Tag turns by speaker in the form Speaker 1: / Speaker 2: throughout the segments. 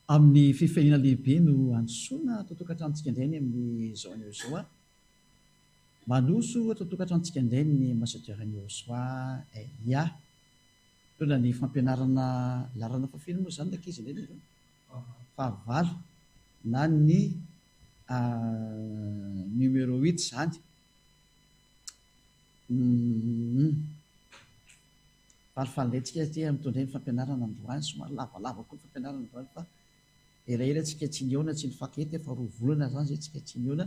Speaker 1: Amin'ny fifaliana lehibe no handrosoana ato an-tokantranontsika indray ny amin'izao anio izao. Mandroso ato an-tokantranontsika indray ny Ambassadeur Nirosoa Elia. Mitondra ny fampianarana laharana fahafeno moa izany ny ankizy indray nareo? Fahavalo na ny numéro huit izany. Falifaly indray tsika aty mitondra ny fampianarana androany, somary lavalava koa ny fampianarana androany fa elaela tsika tsy nihaona tsy nifankahita efa roa volana zany zay tsika tsy nihaona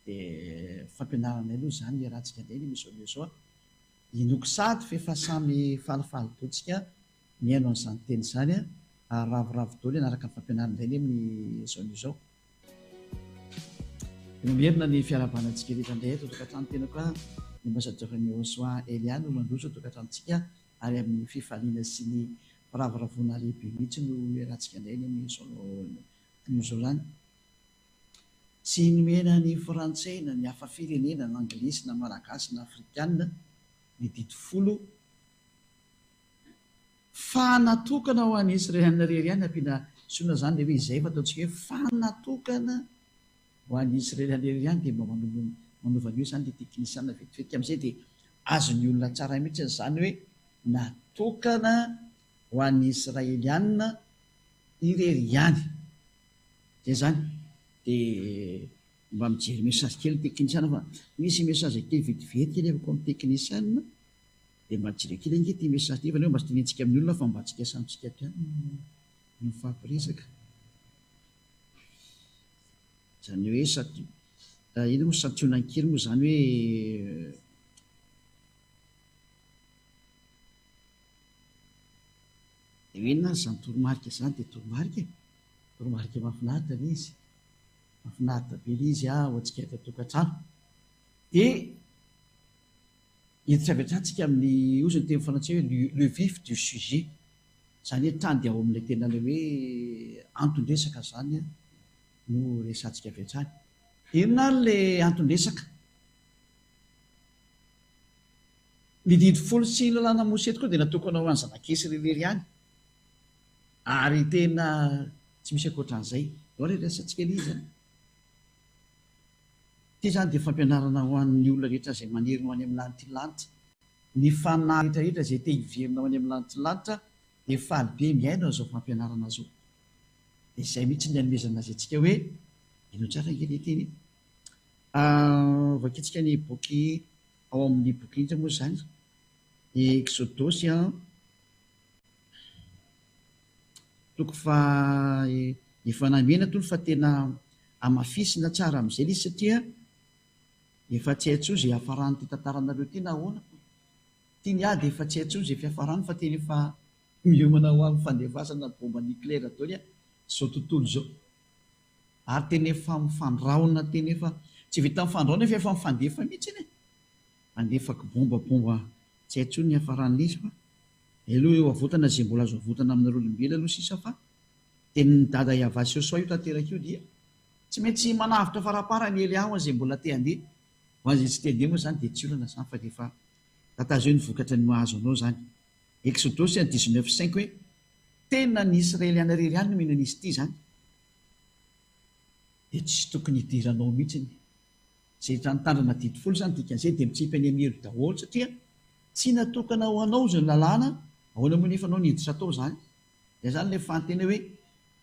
Speaker 1: dia fampianaranay aloha zany iarahantsika indray ny maison maison inoako sady f'efa samy falifaly daholo tsika mihaino an'izany teny izany ary ravoravo daholo hanaraka ny fampianarana indray ny amin'ny zao anio izao. Dia mamerina ny fiarahabana antsika rehetra indray eto an-tokantrano tena koa ny ambassadeur Neosoa Elia no mandroso an-tokantranontsika ary amin'ny fifaliana sy ny firavoravoana lehibe mihitsy no iarahantsika indray ny amin'izao anio izao izany. Tsy nomena ny frantsay na ny hafa firenena na anglisy na malagasy na afrikana ny didy folo Fa natokana ho an'ny Israeliana irery ihany, ampiana sona izany ilay hoe izay fa ataontsika hoe fa natokana ho an'ny Israeliana irery ihany dia mba manova an'io izany ilay teknisiana vetivety amin'izay dia azon'ny olona tsara mihitsy izany hoe natokana ho an'ny Israeliana irery ihany. Izay izany dia mba mijery message kely ny teknisiana fa misy message kely vetivety kely avy amin'ny teknisiana. Dia mba jereo kely ange ity message ity fa aleo mba tsy tenentsika amin'ny olona fa mba tsika samy tsika ato ihany no mifampiresaka. Izany hoe sati inona moa santionany kely moa izany hoe dia hoe inona ary izany toromarika izany dia toromarika e! Toromarika mahafinaritra ilay izy. Mahafinaritra be ilay izy ho antsika eto an-tokantrano. Dia Hiditra avy hatrany tsika amin'ny, hozy ny teny frantsay hoe le vif du sujet, izany hoe hatrany dia ao amin'ilay tena ilay hoe anton-dresaka izany no resahantsika avy hatrany. Inona ary ilay anton-dresaka? Ny didy folo sy ny lalàna Mosesy tokoa dia natokana ho an'ny zanak'Israely irery ihany, ary tena tsy misy ankoatran'izay. Ndao re resahantsika ilay izy an! Ity izany dia fampianarana ho an'ny olona rehetra izay maniry ny ho any amin'ny lanitry ny lanitra. Ny fanahy rehetra rehetra izay te hiverina ho any amin'ny lanitry ny lanitra dia faly be mihaino an'izao fampianarana izao. Dia izay mihitsy ny anomezana azy antsika hoe, henoy tsara ange ilay teny e. Vakintsika ny boky ao amin'ny boky inona moa izany? Eksodosy an. Toko faha efa namena tony fa tena hamafisina tsara amin'izay ilay izy satria efa tsy hay intsony izay hiafaran'ity tantaranareo ity na ahoana ko. Ity ny ahy dia efa tsy hay intsony izay fiafarany fa tena efa miomana ho amin'ny fandefasana bomba nucléaire daholo izao tontolo izao. Ary tena efa mifandrahona tena efa tsy vitan'ny mifandrahona fa efa mifandefa mihitsy e. Mandefa kibomba bomba tsy hay intsony ny hiafaran'ilay izy fa Aleo eo avotana izay mbola azo avotana aminareo olombelona aloha sisa fa tenin'i dada Yavah sy Yosoa io tanteraka io dia tsy maintsy manavotra faraparany Elia ho an'izay mbola te handeha, ho an'izay tsy te handeha moa izany dia tsy olana izany fa rehefa tatazo eo ny vokatra ny mahazo anao izany. Exodosy an dix-neuf cinq hoe tena ny Israeliana irery ihany no mihinana izy ity izany dia tsy tokony hidiranao mihitsy ny Izay efa nitandrina didy folo izany dikan'izay dia mitsipy any amin'ny helo daholo satria tsy natokana ho anao izany lalàna, ahoana moa nefa anao niditra tao izany? Izay izany ilay fanontaniana hoe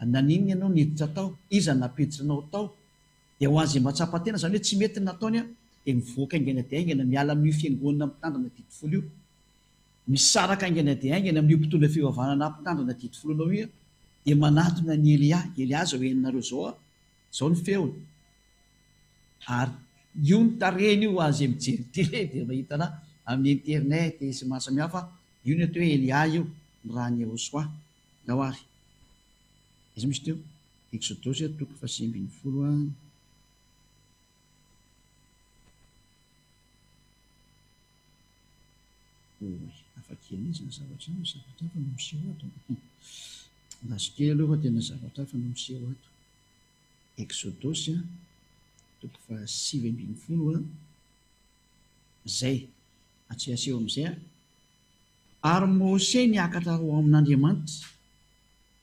Speaker 1: naninona ianao niditra tao? Iza no nampiditra anao tao? Dia ho an'izay mahatsapa tena izany hoe tsy mety ny nataony dia mivoaka haingana dia haingana miala amin'io fiangonana mpitandrina didy folo io. Misaraka haingana dia haingana amin'io mpitondra fivavahana mpitandrina didy folo anao io dia manatona an'i Elia, Elia izao henonareo izao, izao ny feony. Ary io ny tarehiny io ho an'izay mijery télé dia mahita anà amin'ny internet sy maro samihafa, io ny atao hoe Elia io, ny ràn'i Yehosua. Ndao ary. Aiza moa izy teo? Eksodosy toko fahasivy ambinifolo a. Oy, hafa kely mihitsy ny zavatra izany, zavatra hafa no miseho ato. Andraso kely aloha fa tena zavatra hafa no miseho ato. Eksodosy toko faha 19 izay atsy aseho amin'izay. Ary Mose niakatra ho ao amin'Andriamanitra.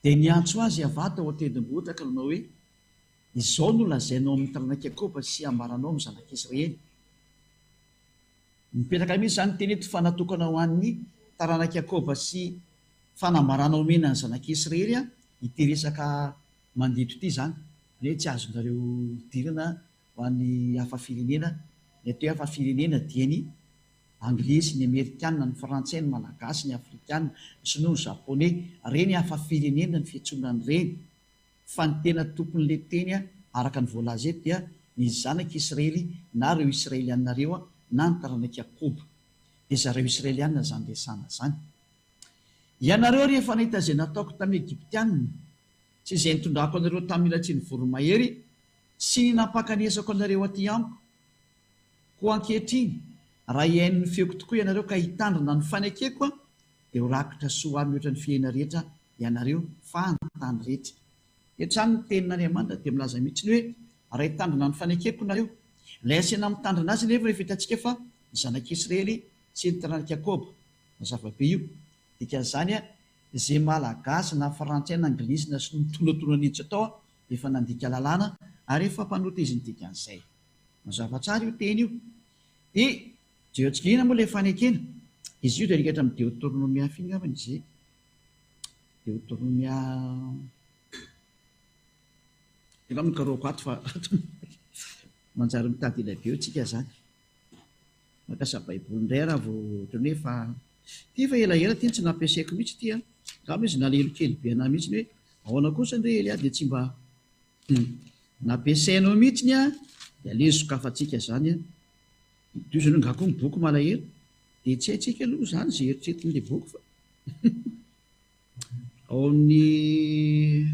Speaker 1: Dia niantso azy Yavah tao an-tendrombohitra ka nanao hoe, Izao no lazainao amin'ny taranak'i Jakoba sy ambaranao amin'ny zanak'Israely. Mipetraka mihitsy izany ny teny eto fa natokana ho an'ny taranak'i Jakoba sy fanambarana omena ny zanak'Israely ity resaka mandeto ity izany. Izany hoe tsy azonareo idirana ho an'ny hafa firenena. Ny atao hoe hafa firenena dia ny Anglisy, ny Amerikana, ny Frantsay, ny Malagasy, ny Afrikana, ny Sinoa, ny Japoney. Ireny hafa firenena ny fiantsoana an'ireny. Fa ny tena tompon'ilay teny araka ny voalaza eto dia ny zanak'i Israely na ireo Israeliana ireo na ny taranak'i Jakoba. Dia zareo Israeliana izany resahana izany. Ianareo ry efa nahita izay nataoko tamin'ny Egyptiana, sy izay nitondrako anareo tamin'ny latsian'ny voromahery, sy ny nampakanesako anareo aty amiko. Koa ankehitriny, raha hihaino ny feoko tokoa ianareo ka hitandrina ny fanekeko, dia ho rakitra soa ahy mihoatra ny fihena rehetra ianareo, fa ny tany rehetra. Eto izany ny tenin'Andriamanitra dia milaza mihitsy ny hoe, raha hitandrina ny fanekeko nareo. Ilay asaina mitandrina azy anefa rehefa hitantsika fa ny zanak'Israely sy ny taranak'i Jakoba. Mazava be io. Dikan'izany, izay Malagasy na Frantsay na Anglisy na Sinoa mitonatona niditra tao efa nandika lalàna ary efa mpanota izy ny dikan'izay. Mazava tsara io teny io. Dia jerentsika inona moa ilay fanekena? Izy io dia arikatra amin'ny Deoteronomia firy angambany izy izay? Deoteronomia Angamba no karohako ato fa manjary mitady ela be eo tsika izany. Mampiasa baiboly indray raha vao ohatran'ny hoe efa Ity efa elaela ity no tsy nampiasaiko mihitsy ity an. Angamba izy nalahelo kely be anah mihitsy hoe ahoana kosa ndry Elia dia tsy mba nampiasainao mihitsy an, dia aleo sokafantsika izany an. Toy izany hoe nga koa ny boky malahelo? Dia tsy haintsika aloha izany izay eritreretin'ilay boky fa ao amin'ny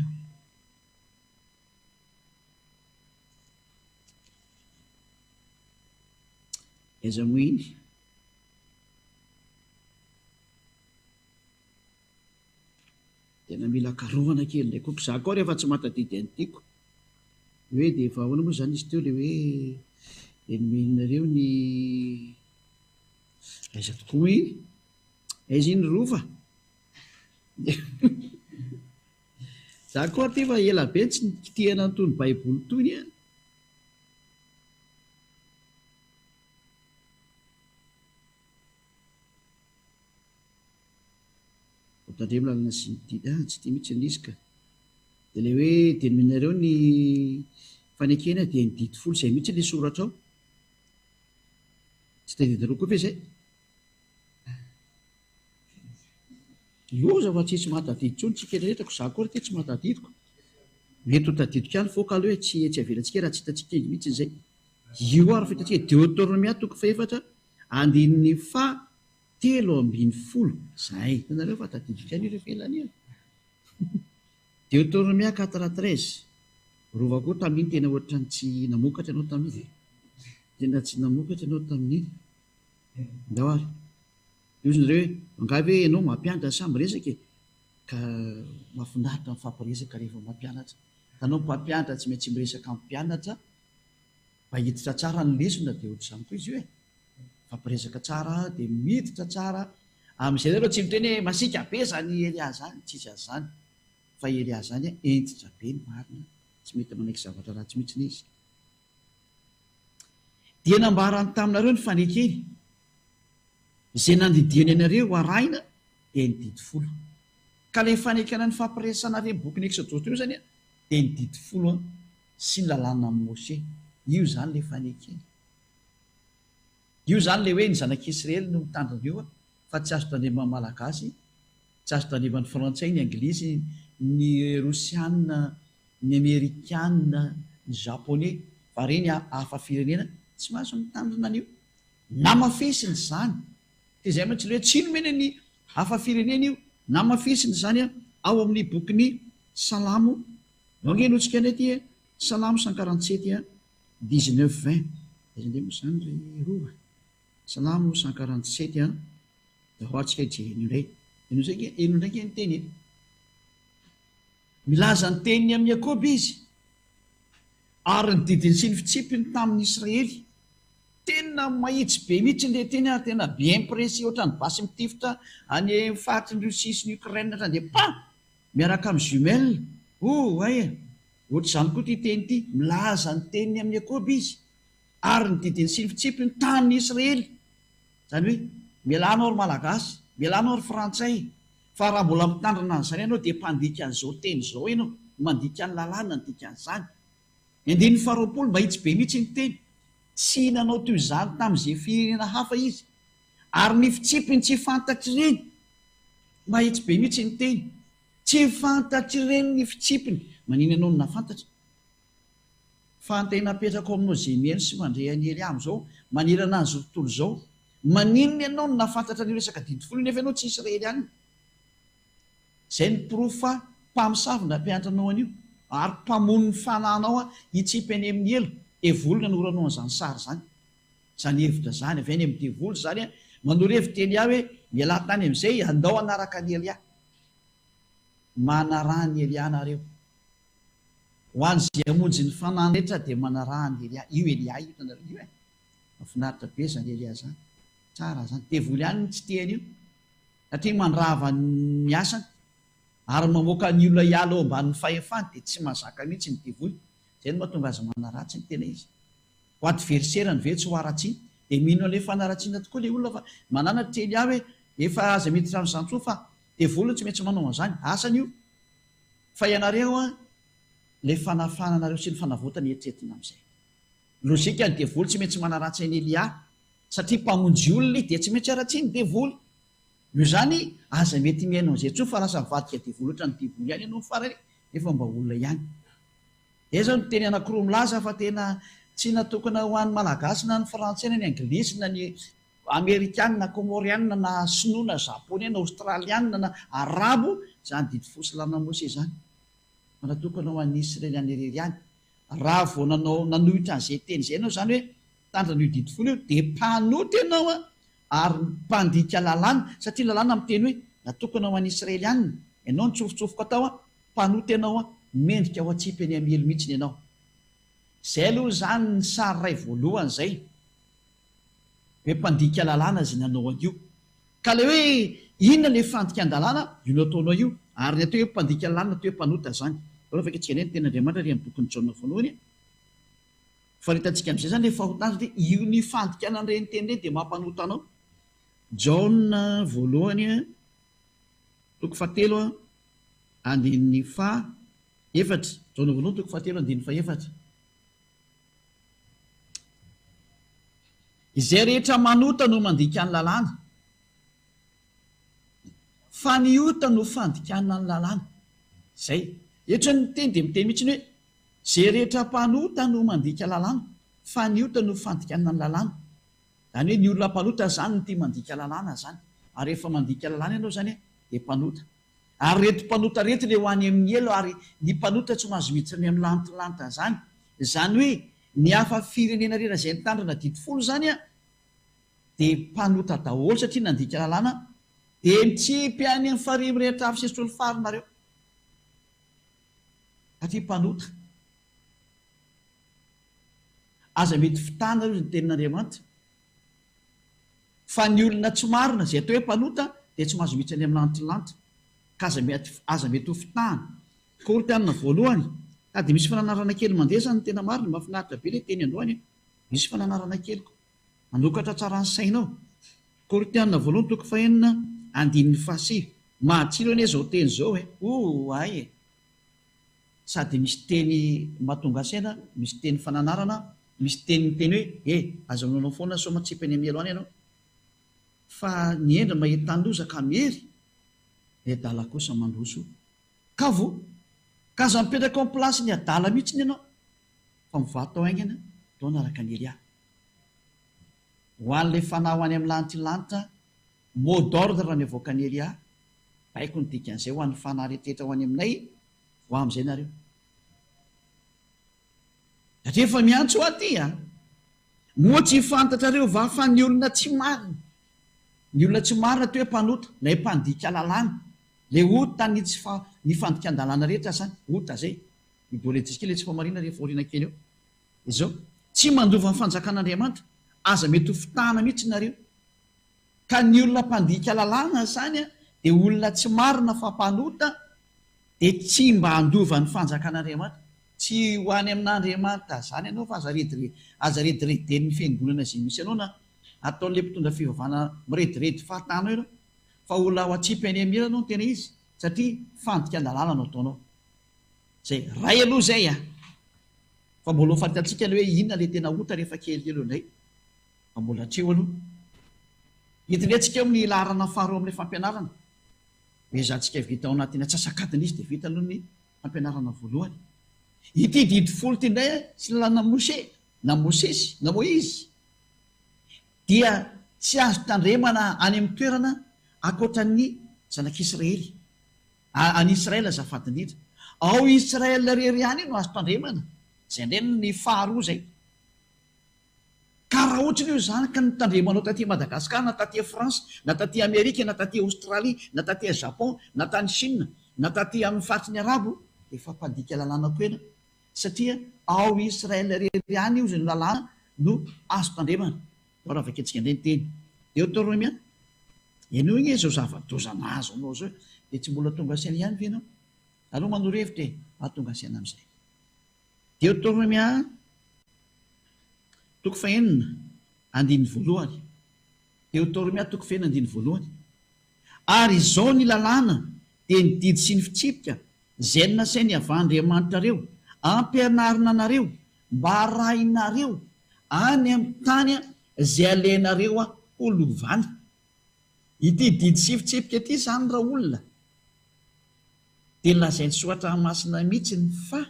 Speaker 1: Aiza moa iny? Tena mila karohana kely indray koa. Za koa rehefa tsy mahatadidy an'i tiako. Hoe dia efa ahoana moa izany izy teo ilay hoe dia nomenareo ny aiza tokoa moa iny? Aiza iny Rova? Za koa aty efa ela be tsy nikitihana an'itony baiboly itony an! Vao tandremo lalana sy ny didy. Ah, tsy tia mihitsy an'izy ka. Dia ilay hoe dia nomenareo ny fanekena dia ny didy folo izay mihitsy ilay soratra ao. Tsy tadidinareo koa ve izay? Loza fa tsisy mahatadidy intsony tsika rehetra ko za koa ry ty tsy mahatadidiko. Mety ho tadidiko ihany foka aloha e, tsy tsy avelantsika raha tsy hitantsika izy mihitsy izay. Io ary fa hitantsika Deoteronomia toko fahefatra andininy faha 13. Zay, hitanareo fa tadidiko ihany io rehefa ela ny ela. Deoteronomia quatre 13. Rova koa tamin'iny tena ohatran'ny tsy namokatra ianao tamin'iny. Tena tsy namokatra ianao tamin'iny. Ndao ary. Dia hozy nareo hoe, angaha ve ianao mampianatra sa miresaka e? Ka mahafinaritra mifampiresaka rehefa mampianatra. Hitanao mpampianatra tsy maintsy miresaka amin'ny mpianatra mba hiditra tsara ny lesona dia ohatr'izany koa izy io e. Mifampiresaka tsara dia miditra tsara. Amin'izay nareo tsy miteny hoe masiaka be izany Elia izany, tsisy an'izany. Fa Elia izany hentitra be ny marina, tsy mety manaiky zavatra ratsy mihitsy izy. Dia nambarany taminareo ny fanekeny, izay nandidiany anareo ho arahina dia ny didy folo. Ka ilay fanekena nifampiresahanareo amin'ny bokin'ny Eksodosy teo izany dia ny didy folo sy ny lalànan'i Mose. Io izany ilay fanekena. Io izany ilay hoe ny zanak'Israely no mitandrina io fa tsy azo tandreman'ny Malagasy, tsy azo tandreman'ny Frantsay, ny Anglisy, ny Rosiana, ny Amerikana, ny Japoney, fa ireny hafa firenena tsy mahazo mitandrina an'io. Namafisiny izany. Dia izay mantsy ilay hoe tsy nomena ny hafa firenena io. Namafisiny izany ao amin'ny bokin'ny Salamo. Ao ange henointsika indray ity e. Salamo 147, 19, 20. Aiza indray moa izany ry Rova? Salamo 147, dia ao antsika hijery an'io indray. Henoy indray ange ny teny e. Milaza ny teniny amin'i Jakoba izy, ary ny didiny sy ny fitsipiny tamin'i Israely. Tena mahitsy be mihitsy ilay teny ary tena bien précis ohatran'ny basy mitifitra any amin'ny faritry ny Russie sy ny Ukraine hatrany dia pa! Miaraka amin'ny jumelle. Oh, hay e! Ohatr'izany koa ity teny ity. Milaza ny teniny amin'i Jakoba izy, ary ny didiny sy ny fitsipiny tamin'i Israely. Izany hoe, mialà anao ry Malagasy, mialà anao ry Frantsay, fa raha mbola mitandrina an'izany ianao dia mpandika an'izao teny izao ianao, mandika ny lalàna ny dikan'izany. Ny andininy faharoapolo, mahitsy be mihitsy ny teny. Tsy nanao toy izany tamin'izay firenena hafa izy. Ary ny fitsipiny tsy fantatr'ireny. Mahitsy be mihitsy ny teny. Tsy fantatr'ireny ny fitsipiny. Maninona ianao no nahafantatra? Fa ny tena apetrako aminao izay mihaino sy mandre an'i Elia amin'izao, manerana an'izao tontolo izao, maninona ianao no nahafantatra an'io resaka didy folo io nefa ianao tsy Israeliana? Izay no porofo fa mpamosavy no nampianatra anao an'io, ary mpamono ny fanahinao hitsipy any amin'ny helo, devoly nanoranao an'izany sary izany. Izany hevitra izany, avy any amin'ny devoly izany, manoro hevitra Elia hoe, mialà tany amin'izay, andao hanaraka an'i Elia. Manaraha an'i Elia nareo. Ho an'izay hamonjy ny fanahiny rehetra dia manaraha an'i Elia. Io Elia io hitanareo io e. Mahafinaritra be izany Elia izany. Tsara izany. Devoly ihany no tsy tia an'io. Satria mandrava ny asany ary mamoaka ny olona hiala eo ambanin'ny fahefany dia tsy mahazaka mihitsy ny devoly. Izay no mahatonga azy manaratsy ny tena izy. Ho adversaire-ny ve tsy ho haratsiana? Dia mino an'ilay fanaratsiana tokoa ilay olona fa mananatra Elia hoe efa aza miditra amin'izany intsony fa devoly no tsy maintsy manao an'izany. Asany io. Fa ianareo an, ilay fanafahana anareo sy ny fanavotana eritreretina amin'izay. Logique ny devoly tsy maintsy manaratsy an'i Elia satria mpamonjy olona izy dia tsy maintsy haratsian'ny devoly. Noho izany aza mety mihaino an'izay intsony fa lasa mivadika devoly ohatran'ny devoly ihany ianao ny farany nefa mba olona ihany. Dia zao ny teny anakiroa milaza fa tena tsy natokana ho an'ny malagasy na ny frantsay na ny anglisy na ny amerikana na komorianina na sinoa na japonais na aostralianina na arabo izany didy fo sy lalana Mose izany fa natokana ho an'ny israeliana irery ihany. Raha vao nanao nanohitra an'izay teny izay ianao izany hoe mitandrina io didy folo io dia mpanota ianao an ary mpandika lalàna satria ny lalàna miteny hoe natokana ho an'ny israelianina ianao nitsofotsofoka tao an Mpanota ianao an, mendrika ho atsipy eny amin'ny helo mihitsiny ianao. Izay aloha izany ny sary iray voalohany izay, hoe mpandika lalàna izay nanao an'io. Ka ilay hoe inona ilay fandikan-dalàna, io nataonao io. Ary ny atao hoe mpandika lalàna atao hoe mpanota izany. Aleo vakintsika indray ny tenin'Andriamanitra ary amin'ny bokin'i Jaona voalohany. Faritantsika amin'izay izany ilay fahotana satria io ny fandikana an'ireny teny ireny dia mampanota anao. Jaona voalohany toko fahatelo andininy faha efatra. Jaona voalohany toko fahatelo andininy fahefatra. Izay rehetra manota no mandika ny lalàna, fa ny ota no fandikana ny lalàna. Izay. Eto izany ny teny dia miteny mihitsy ny hoe, izay rehetra mpanota no mandika lalàna, fa ny ota no fandikana ny lalàna. Izany hoe ny olona mpanota izany no tia mandika lalàna izany. Ary rehefa mandika lalàna ianao izany dia mpanota. Ary ireto mpanota ireto ilay ho any amin'ny helo ary ny mpanota tsy mahazo miditra any amin'ny lantilanta izany. Izany hoe ny hafa firenena rehetra izay nitandrina didy folo izany dia mpanota daholo satria nandika lalàna dia mitsipy any amin'ny farihy mirehitra afo sy solifara nareo satria mpanota. Aza mety fitana hoy ny tenin'Andriamanitra fa ny olona tsy marina izay atao hoe mpanota dia tsy mahazo miditra any amin'ny lanitry ny lanitra ka aza mety aza mety ho fitahana. Korintianina voalohany, ka dia misy fananarana kely mandeha izany ny tena marina, mahafinaritra be ilay teny androany an! Misy fananarana kely koa. Manokatra tsara ny sainao. Korintianina voalohany toko fahenina andininy fahasivy. Mahatsilo anie izao teny izao e! Oay e! Sady misy teny mahatonga saina, misy teny fananarana, misy teny miteny hoe eh! aza manaonao foana sao matsipy any amin'ny helo any ianao. Fa ny hendry mahita loza ka miery, ny adala kosa mandroso ka voa. Ka aza mipetraka ao amin'ny place ny adala mihitsiny ianao fa mivaha tao haingana taona araka an'i Elia. Ho an'ilay fanahy ho any amin'ny lanitry ny lanitra, mot d'ordre ny avoakan'i Elia, baiko ny dikan'izay ho an'ny fanahy rehetra ho any aminay, Ho amin'izay nareo. Satria efa miantso aty a! Moa tsy fantatrareo va fa ny olona tsy marina, ny olona tsy marina toy hoe mpanota, ilay mpandika lalàna, ilay ota ny tsy fa, ny fandikan-dalàna rehetra zany, ota zay, i Boledisky ilay tsy fahamarinana rehefa aoriana kely eo. Izao, tsy mandova ny fanjakan'Andriamanitra, aza mety ho fitahana mihitsy nareo. Ka ny olona mpandika lalàna zany dia olona tsy marina fa mpanota. Dia tsy mba handova ny fanjakan'Andriamanitra. Tsy ho any amin'Andriamanitra izany ianao fa aza rediredy, aza redireden'ny fiangonana izay misy anao na ataon'ilay mpitondra fivavahana mirediredy fahatany eo ianao. Fa olona ao atsipy any amin'ny ela ianao no tena izy satria fandikan-dalàna no ataonao. Izay ray aloha izay a! Fa mbola ho fantatsika ny hoe inona ilay tena ota rehefa kelikely eo indray. Fa mbola hatreo aloha. Entinetsika eo amin'ny laharana faharoa amin'ilay fampianarana. Ezahantsika vita ao anatin'ny antsasak'adiny izy dia vita aloha ny fampianarana voalohany. Ity didy folo ity indray sy lalàna Moshe na Mosesy na Moizy dia tsy azo tandremana any amin'ny toerana ankoatran'ny zanak'Israely. Any Israel azafady indrindra. Ao Israel irery ihany io no azo tandremana. Izay indray ny faharoa izay. Ka raha otriny io zany ka notandremanao taty Madagascar na taty France na taty Amerika na taty Australie na taty Japon na tany Chine na taty amin'ny faritry ny Arabo dia efa mpandika lalàna koa ianao satria ao Israel irery ihany io ny lalàna no azo tandremana. Ndao raha vakintsika indray ny teny Deoteronomia. Henoy ange izao zava-doza nahazo anao izao dia tsy mbola tonga saina ihany ve ianao? Aleo manoro hevitra e, hahatonga saina amin'izay. Deoteronomia toko fahenina andininy voalohany. Deoteronomia toko fahenina andininy voalohany. Ary izao ny lalàna dia ny didy sy ny fitsipika izay nasain'i Yavah Andriamanitrareo ampianarina anareo mba harahinareo any amin'ny tany izay alehanareo ho lovana. Ity didy sy fitsipika ity izany raolona dia lazain'ny soratra masina mihitsy ny fa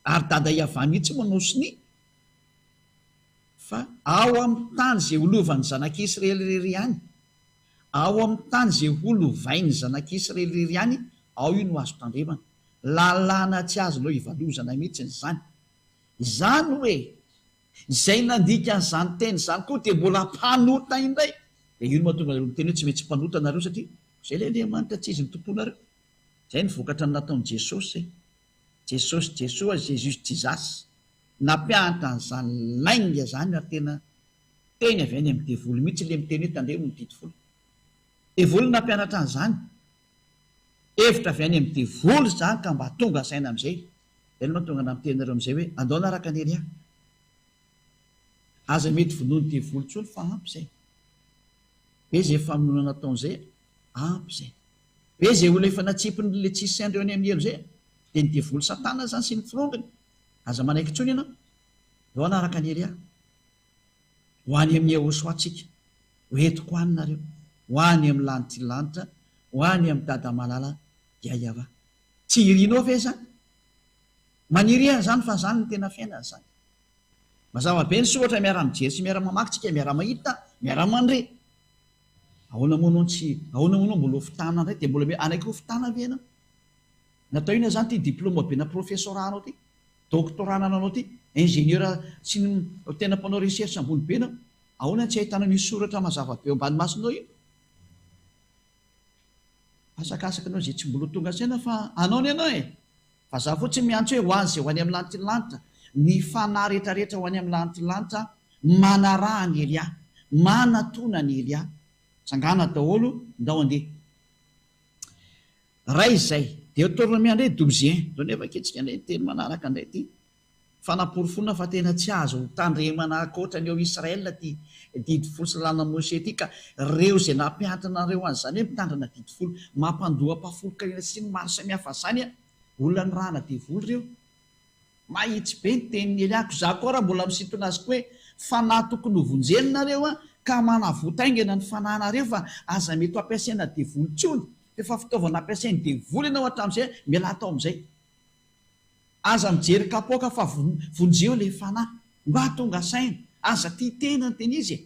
Speaker 1: ary dada Yavah mihitsy manao sonia fa ao amin'ny tany izay ho lovan'ny zanak'Israely irery ihany, ao amin'ny tany izay ho lovain'ny zanak'Israely irery ihany, ao io no azo tandremana. Lalàna tsy azonao ivalozana mihitsy izany. Izany hoe, izay nandika an'izany teny izany koa dia mbola mpanota indray. Dia io no mahatonga anareo miteny hoe tsy maintsy mpanota nareo satria izay ilay Andriamanitra tsy izy no tomponareo. Izay no vokatra ny nataon'i Jesosy. Jesosy Jesoa Jesus Jesus nampianatra an'izany lainga izany ary tena teny avy any amin'ny devoly mihitsy ilay miteny hoe tandremo ny didy folo. Devoly no nampianatra an'izany. Hevitra avy any amin'ny devoly izany ka mba tonga saina amin'izay. Izay no mahatonga anah miteny anareo amin'izay hoe andao hanaraka an'i Elia. Aza mety vonoin'ny devoly intsony fa ampy izay. Be izay famonoana nataony izay, ampy izay. Be izay olona efa natsipiny le tsisy sain-dreo any amin'ny helo izay a! Dia ny devoly satana izany sy ny firongony. Aza manaiky intsony ianao. Ndao hanaraka an'i Elia. Ho any amin'i Yehosua tsika. Ho entiko any nareo. Ho any amin'ny lanitry lanitra. Ho any amin'i Dada malala Yayava. Tsy irinao ve izany? Maniria an'izany fa izany no tena fiainana izany. Mazava be ny soratra miara-mijery sy miara-mamaky tsika, miara-mahita, miara-mandre. Ahoana moa anao tsy, ahoana moa anao mbola ho fitana indray? Dia mbola hanaiky ho fitana ve ianao? Natao inona izany ity diplôme be-na professorat anao ity? Doctorat anananao ity? Ingénieur sy ny tena mpanao recherche ambony be ianao? Ahoana no tsy ahitanao an'io soratra mazava be eo ambany masonao io? Asakasaka anao izay tsy mbola ho tonga saina fa anao ny anao e! Fa za fotsiny miantso hoe ho azy izay ho any amin'ny lanitry ny lanitra, ny fanahy rehetrarehetra ho any amin'ny lanitry ny lanitra, manaraha an'i Elia, manatona an'i Elia. Tsangana daholo, ndao andeha. Ray izay. Deuteronomia indray douze un. Ndao nefa akia-tsika indray ny teny manaraka indray ity. Fanaporofoana fa tena tsy azo tandremana ankoatra ny ao Israel ity didy folo sy lalàna Moshe ity ka reo izay nampianatra anareo an'izany hoe mitandrina didy folo mampandoa ampahafolon-karena sy ny maro samihafa izany an! olona nirahana devoly ireo. Mahitsy be ny tenin'i Elia ko za koa raha mbola misintona azy koa hoe fanahy tokony ho vonjeny nareo an ka manavota haingana ny fanahinareo fa aza mety ho ampiasaina devoly intsony fa efa fitaovana ampiasain'ny devoly ianao hatramin'izay mialà tao amin'izay. Aza mijery kapoaka fa vonjeo le fanahy. Mba tonga saina. Aza tia tena ny tena izy e.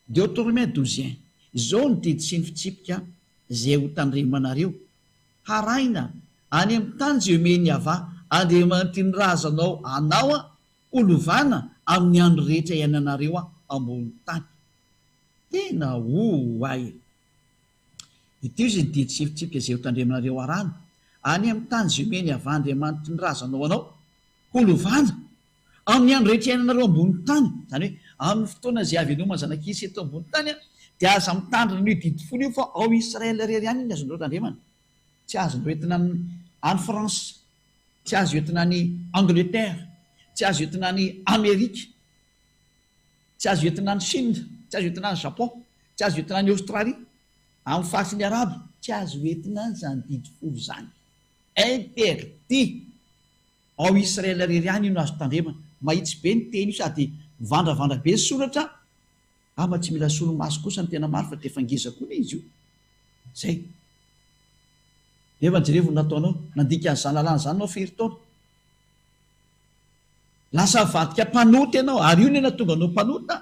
Speaker 1: Deuteronomie 12 un. Izao ny didy sy ny fitsipika izay ho tandremanareo, harahina any amin'ny tany izay omen'i Yavah Andriamanitry ny razanao anao ho lovana amin'ny andro rehetra iainanareo ambony tany. Tena oay e. Ity izy ny didy sy fitsipika izay hotandremanareo arahina, any amin'ny tany izay omeny avy Andriamanitry ny razanao anao, ho lovana, amin'ny andro rehetra iainanareo ambony tany, izany hoe, amin'ny fotoana izay haveloman'ny zanak'Isy eto ambony tany, dia aza mitandrina an'io didy folo io fa ao Israel irery ihany no azonareo tandremana. Tsy azonareo entina amin'ny. Any France, tsy azo entina any Angleterre, tsy azo entina any Amerika, tsy azo entina any Chine, tsy azo entina any Japon, tsy azo entina any Australie, amin'ny faritry ny Arabo, tsy azo entina any izany didy folo izany. Interdit! Ao Israel irery ihany io no azo tandremana. Mahitsy be ny teny io sady mivandravandra be ny soratra, angamba tsy mila solomaso kosa ny tena maro fa dia efa ngeza koa ilay izy io. Zay. Nefa jerevo ny nataonao, nandika an'izany lalàna izany ianao firy taona. Lasa nivadika mpanota ianao, ary io no nahatonga anao mpanota.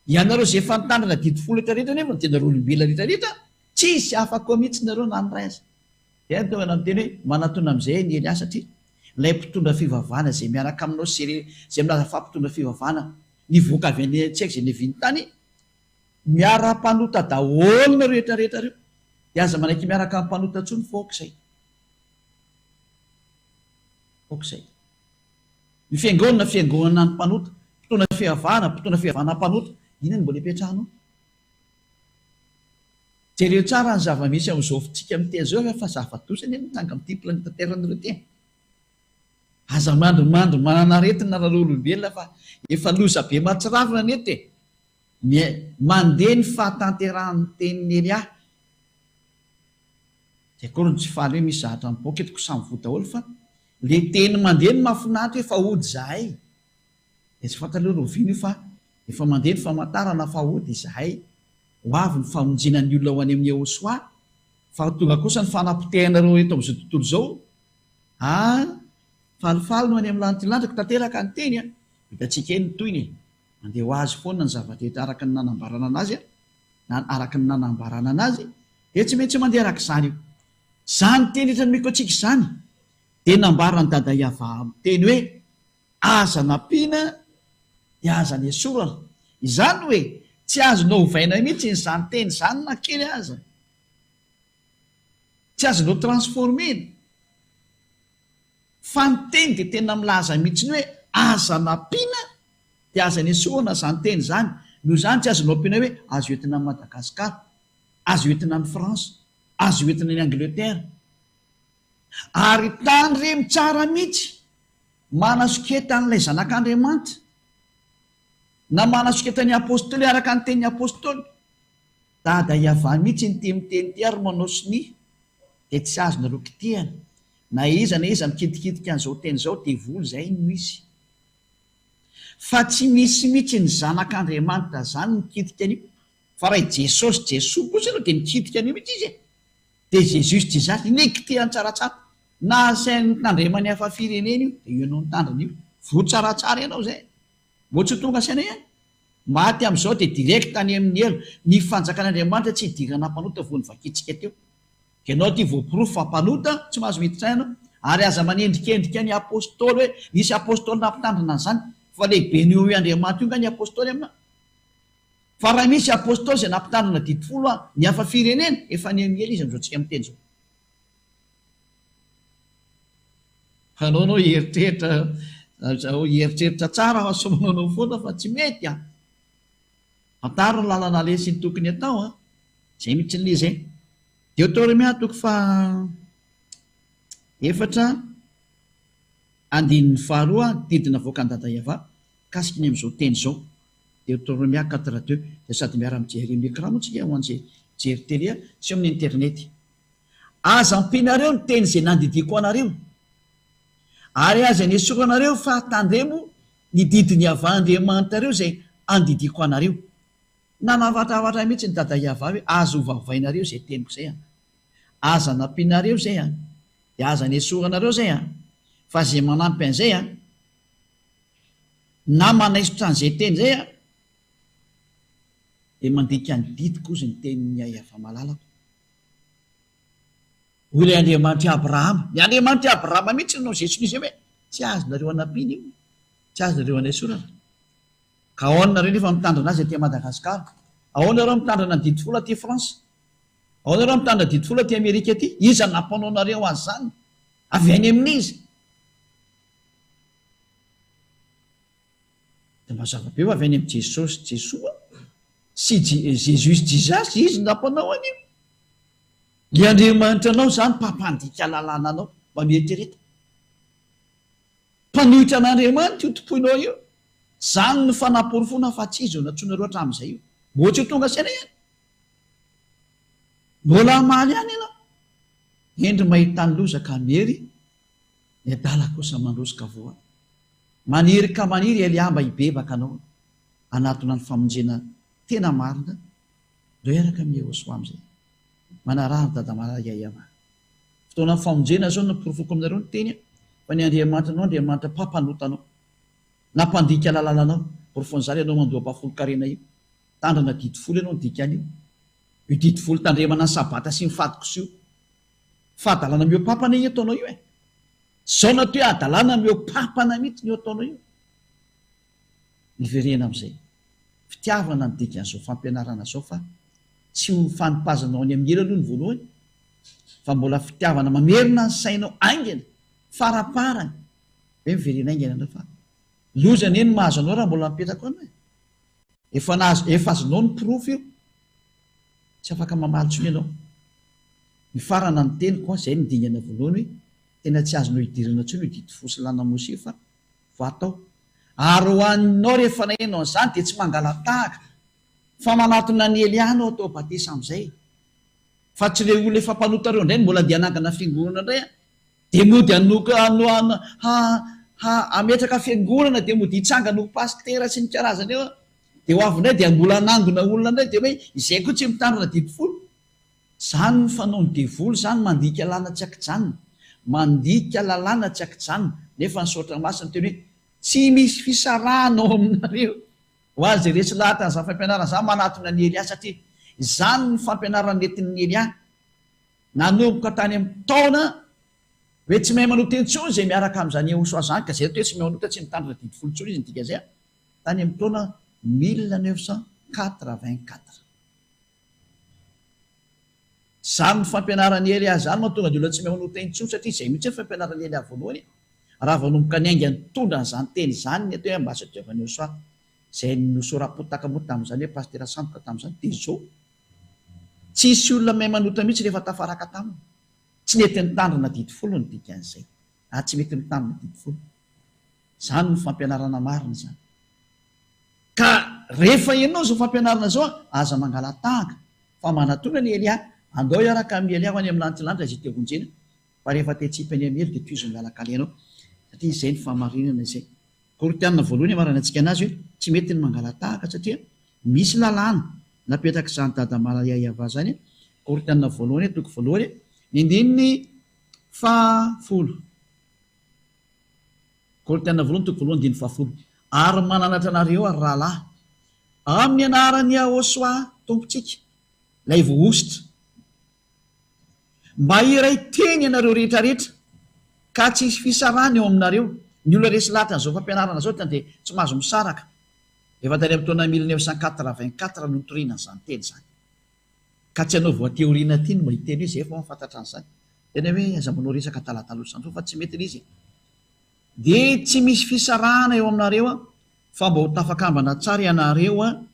Speaker 1: Ianareo izay efa nitandrina didy folo rehetra rehetra nefa dia nareo olombelona rehetra rehetra, tsisy afaka ao mihitsy nareo na ny ray aza. Dia tonga nanao teny hoe, manatona amin'izay an'i Elia satria ilay mpitondra fivavahana izay miaraka aminao sy izay milaza fa mpitondra fivavahana nivoaka avy any tsy haiko izay niaviany tany, miara-mpanota daholo nareo rehetra rehetra reo, dia aza manaiky miaraka amin'ny mpanota intsony fa aoka izay. Aoka izay. Ny fiangonana, fiangonana ny mpanota, mpitondra fivavahana, mpitondra fivavahana mpanota, inona no mbola ipetrahanao? Jereo tsara ny zava-misy amin'izao fitsika miteny izao fa zava-doza anie mitranga amin'ity planeta Terre nareo ity e! Aza mandrimandry manana aretina nareo olombelona fa efa loza be mahatsiravina anie eto e! Mandeha ny fahatanterahan'ny tenin'i Elia. Zay akory no tsy faly hoe misy zavatra mipoaka eto ko samy voa daholo fa le teny mandeha no mahafinaritra hoe fa hody zahay. Dia tsy fantatra aloha rahoviana io fa efa mandeha ny famantarana fa hody izahay. Ho avy ny famonjena ny olona ho any amin'i Yehosua fa ho tonga kosa ny fanapotehana ireo eto amin'izao tontolo izao. Ah! Falifaly no any amin'ny lanitra lanitra ko tanteraka ny teny a! Hitantsika eny ny tohiny e! Mandeha ho azy foana ny zava-drehetra araka ny nanambarana anazy a! Na araka ny nanambarana anazy dia tsy maintsy mandeha araka izany io. Izany teny rehetra nomeko antsika izany dia nambaran'i Dada Yavah miteny hoe Aza nampiana dia aza nesorana. Izany hoe tsy azonao ovaina mihitsy izany teny izany na kely aza. Tsy azonao transformer-na. Fa ny teny dia tena milaza mihitsy ny hoe aza nampiana dia aza nesorana izany teny izany. Noho izany tsy azonao ampiana hoe azo entina any Madagascar, azo entina any France, azo entina any Angleterre. Ary tandremo tsara mihitsy Manasoketa an'ilay Zanak'Andriamanitra, na manasoketa ny Apostoly araka ny tenin'ny Apostoly. Dada Yavah mihitsy ity miteny ity ary manao sonia dia tsy azonareo kitihana. Na iza na iza mikitikitika an'izao teny izao devoly izay no izy. Fa tsy misy mihitsy ny Zanak'Andriamanitra zany mikitika an'io. Fa raha i Jesosy Jesoa kosa aloha dia mikitika an'io mihitsy izy e. Dia Jesus Jesus iny e kitihany tsaratsara. Na asainy nitandreman'ny hafa firenena io dia io ianao nitandrina io. Voa tsaratsara ianao zay. Mbô tsy ho tonga saina ihany. Maty amin'izao dia direct any amin'ny helo. Ny fanjakan'Andriamanitra tsy hidirana mpanota vao novakintsika teo. Ianao ity voaporofo fa mpanota, tsy mahazo miditra any ianao. Ary aza manendrikendrika ny apostoly hoe nisy apostoly nampitandrina an'izany. Fa lehiben'io Andriamanitra io nga ny apostoly aminao? Fa raha misy apostoly izay nampitandrina didy folo an ny hafa firenena, efa niha-miely izy amin'izao tsika miteny izao. Anao anao hieritreritra hieritreritra tsara fa sao manaonao foana fa tsy mety an! Fantaro ny lalana aleha sy ny tokony atao an! Izay mihitsy ny izy e! Deoteronomia toko faha efatra andininy faharoa didy navoakan'i Dada Yavah mikasika ny amin'izao teny izao. Deuteronomia 4 deux dia sady miara mijery amin'ny écran moa tsika ho an'izay mijery télé sy eo amin'ny internet. Aza ampianareo ny teny izay nandidiako anareo, ary aza nesoranareo fa tandremo ny didin'i Yavah Andriamanitrareo izay andidiako anareo. Nanavatravatra mihitsy ny dada Yavah hoe aza ovavainareo izay teniko izay an! Aza nampianareo izay an! Dia aza nesoranareo izay an! Fa izay manampy an'izay an! Na manaisotra an'izay teny izay aho, dia mandika ny didiko hozy ny tenin'i Yavah malalako. Hoy ilay Andriamanitr'i Abrahama, ny Andriamanitr'i Abrahama mihitsy no naozeson'izy izay hoe, tsy azonareo anampiana io, tsy azonareo anaisorana. Ka ahoana nareo nefa mitandrina azy aty Madagascar? Ahoana nareo mitandrina ny didy folo aty France? Ahoana nareo mitandrina didy folo aty Amerika aty? Iza no nampanao anareo an'izany? Avy any amin'iza? Dia mazava be fa avy any amin'i Jesosy Jesoa sy Jesus Jesus izy no nampanao an'io. Ilay Andriamanitra anao izany mpampandika lalàna anao. Mba mieritrereta. Mpanohitra an'Andriamanitra io tompoinao io. Izany no fanaporofoana fa tsy izy io nantsoinareo hatramin'izay io. Mbola tsy ho tonga saina ihany. Mbola hamaly ihany ianao. Hendry mahita ny loza ka miery, ny adala kosa mandroso ka voa. Maniry ka maniry Elia mba hibebaka anao hanatona ny famonjena tena marina. Ndao hiaraka amin'i Yehosua amin'izay. Manaraha ny Dada Malala Yayama. Fotoanan'ny famonjena izao no porofoko aminareo ny teny fa ny Andriamanitra anao Andriamanitra mpampanota anao na mpandika lalàna anao. Porofon'izany ianao mandoa ampahafolon-karena io. Tandrana didy folo ianao ny dikan'io. Io didy folo tandremana ny sabata sy ny fadikoso io. Fahadalana mihoa-pampana io ataonao io e. Zao no atao hoe hadalana mihoa-pampana mihitsy ny io ataonao io. Miverena amin'izay. Fitiavana ny dikan'izao fampianarana izao fa tsy ho fanipazana ao any amin'ny helo aloha ny voalohany fa mbola fitiavana mamerina ny sainao haingana faraparany hoe miverena haingana ianao fa loza anie ny mahazo anao raha mbola mipetraka ao ianao e. Efa nahazo efa azonao ny porofo io tsy afaka mamaly intsony ianao. Mifarana ny teniko an, izay ny dingana voalohany hoe tena tsy azonao idirana intsony io didy fo sy lalana Mosesy io fa voatao. Ary ho anao rehefa naheno an'izany dia tsy mangala-tahaka fa manatona an'i Elia anao atao batisa amin'izay. Fa tsy ireo olona efa mpanota ireo indray no mbola andeha hanangana fiangonana indray an! Dia mody hanoka hano hano ha ha hametraka fiangonana dia mody hitsangana ho pasitera sy ny karazany eo an! Dia ho avy indray dia mbola hanangona olona indray dia hoe izay koa tsy mitandrina didy folo. Zany ny fanaon'ny devoly zany mandika lalana tsy ankijanona, mandika lalàna tsy ankijanona, nefa ny soratra masina miteny hoe tsy misy fisarahana ao aminareo. Ho azy izay resy lahatra an'izany fampianarana izany manatona an'i Elia satria izany ny fampianarana nentin'i Elia nanomboka tany amin'ny taona hoe tsy mahay manota intsony izay miaraka amin'izany Yehosua izany ka izay atao hoe tsy mahay manota tsy mitandrina didy folo intsony izy ny dikan'izay tany amin'ny taona 1984. Izany fampianaran'i Elia izany mahatonga ny olona tsy mahay manota intsony satria izay mihitsy ny fampianaran'i Elia voalohany e! Raha vao nanomboka niainga nitondra an'izany teny izany ny atao hoe ambassadeur an'i Yosua izay nosoram-potaka moa tamin'izany hoe pasitera sandoka tamin'izany dia izao tsisy olona mahay manota mihitsy rehefa tafaraka taminy. Tsy nety nitandrina didy folo ny dikan'izay ary tsy mety mitandrina didy folo. Izany no fampianarana marina izany. Ka rehefa henonao izao fampianarana izao, aza mangala-tahaka, fa manatona an'i Elia, andao hiaraka amin'i Elia ho any amin'ny lanitry lanitra izay te honjena, fa rehefa te hitsipy any amin'ny helo dia tohizo ny lalan-kalehanao, satria izay no fahamarinana izay. Korintiana voalohany amaranantsika anazy hoe tsy mety ny mangala-tahaka satria misy lalàna napetrak'izany dada Malaiaiava izany, Korintiana voalohany toko voalohany ny andininy faha folo. Korintiana voalohany toko voalohany andininy fahafolo, Ary mananatra anareo aho, ry rahalahy, amin'ny anaran'i Yahoshuah Tompontsika, ilay voahosotra, mba hiray teny ianareo rehetra rehetra, ka tsy hisy fisarahana eo aminareo. Ny olona resy lahatra an'izao fampianarana izao dia tsy mahazo misaraka. Efa tany amin'ny taona 1984 no nitoriana an'izany teny izany. Ka tsy anao vao aty aoriana aty no mba hiteny hoe izay vao mahafantatra an'izany. Tena hoe aza manao resaka adaladala ohatr'izany foana fa tsy mety ilay izy e. Dia tsy misy fisarahana eo aminareo an, fa mba ho tafakambana tsara ianareo an,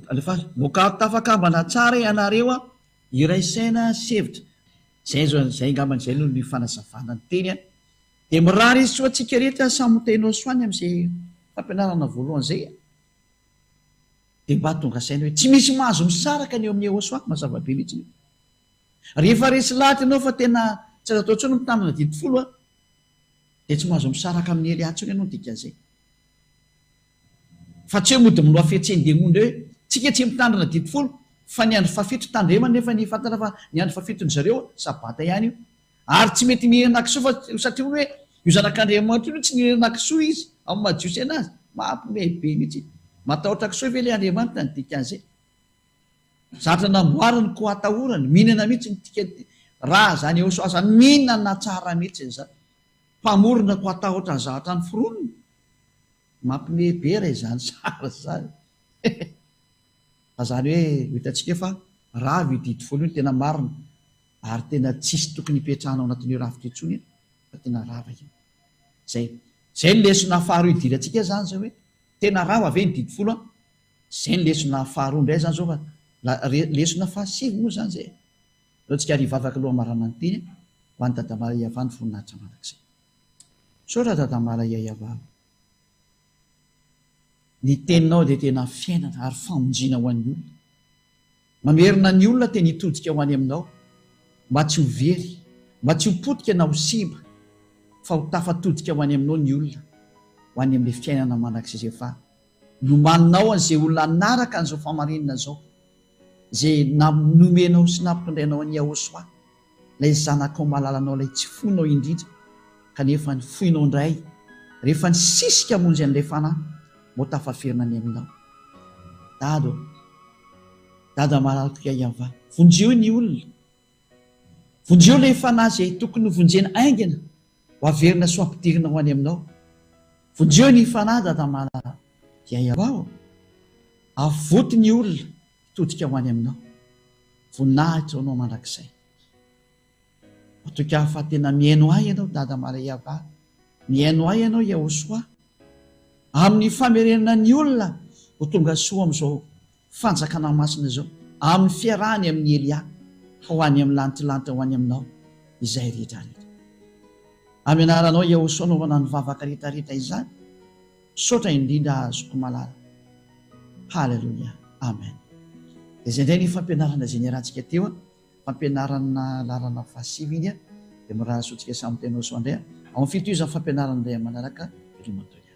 Speaker 1: alefaso, mba ho tafakambana tsara ianareo an, hiray saina sy hevitra. Izay izao, izay angambany izay no ny fanazavana ny teny an. Dia mirary soa antsika rehetra samy ho tahinao soa any amin'izay fampianarana voalohany izay an. Dia mba tonga saina hoe tsy misy mahazo misaraka ny eo amin'ny Yehosua, mazava be mihitsy io. Rehefa resy lahatra ianao fa tena tsy azo atao intsony ny mitandrina didy folo an, dia tsy mahazo misaraka amin'i Elia intsony ianao ny dikan'izay. Fa tsy hoe mody minoa fihetseham-demony indray hoe tsika tsy mitandrina didy folo fa ny andro fahafito tandremana nefa ny fantatra fa ny andro fahafiton-dry zareo sabata ihany io. Ary tsy mety mihinana kisoa fa satria hono hoe io zanak'Andriamanitra io no tsy nihinana kisoa izy amin'ny maha jiosy anazy. Mampiomehy be mihitsy. Matahotra kisoa ve ilay Andriamanitra ny dikan'izay? Zatra namboariny koa atahorany, mihinana mihitsy ny tika raha zany Yehosua zany mihinana tsara mihitsy zany. Mpamorona koa atahotra ny zavatra noforoniny. Mampiomehy be raha izany sary izany. Fa zany hoe ho hitantsika eo fa rava io didy folo io ny tena marina ary tena tsisy tokony hipetrahana ao anatin'io rafitra io intsony fa tena rava io. Zay. Zay ny lesona faharoa idirantsika zany zao hoe tena rava ve ny didy folo an? Zay ny lesona faharoa indray zany zao fa lesona fahasivy moa zany zay e. Aleo tsika ary hivavaka aloha hamarana ny teny e. Ho an'i Dadamala Iavah ny voninahitra mandrakizay. Misaotra Dadamala Iavah. Ny teninao dia tena fiainana ary famonjena ho an'ny olona. Mamerina ny olona teny hitodika ho any aminao, mba tsy ho very, mba tsy ho potika na ho simba, fa ho tafatodika ho any aminao ny olona, ho any amin'ilay fiainana mandrakizay izay efa nomaninao an'izay olona hanaraka an'izao fahamarinana izao, izay nomenao sy nampitondrainao an'i Yahoshuah. Ilay zanakao malalanao ilay tsy foinao indrindra kanefa ny foinao indray rehefa nisisika hamonjy an'ilay fanahy vao tafaverina any aminao. Dada ô! Dada malalako Yayavah, vonjeo ny olona, vonjeo ilay fanahy izay tokony ho vonjena haingana ho averina sy ho ampidirina ho any aminao. Vonjeo ny fanahy Dada malala Yayavah ô! Avoty ny olona hitodika ho any aminao. Voninahitra ho anao mandrakizay. Matoky aho fa tena mihaino ahy ianao Dada Maria Aba. Mihaino ahy ianao Yahoshuah. Amin'ny famerenana ny olona ho tonga soa amin'izao fanjakana masina izao, amin'ny fiarahany amin'i Elia ho any amin'ny lantilanty ho any aminao izay rehetra rehetra. Amin'ny anaranao Yahoshuah no anaovana ny vavaka rehetra rehetra izany. Misaotra indrindra zoky malala. Haleloia. Amen. Dia izay indray ny fampianarana izay niarahantsika teo an. Fampianarana laharana fahasivy iny an. Dia mirary soa antsika samy tena ho soa indray an. Ao amin'ny fitohizan'ny fampianarana indray amin'ny manaraka. Veloma daholo.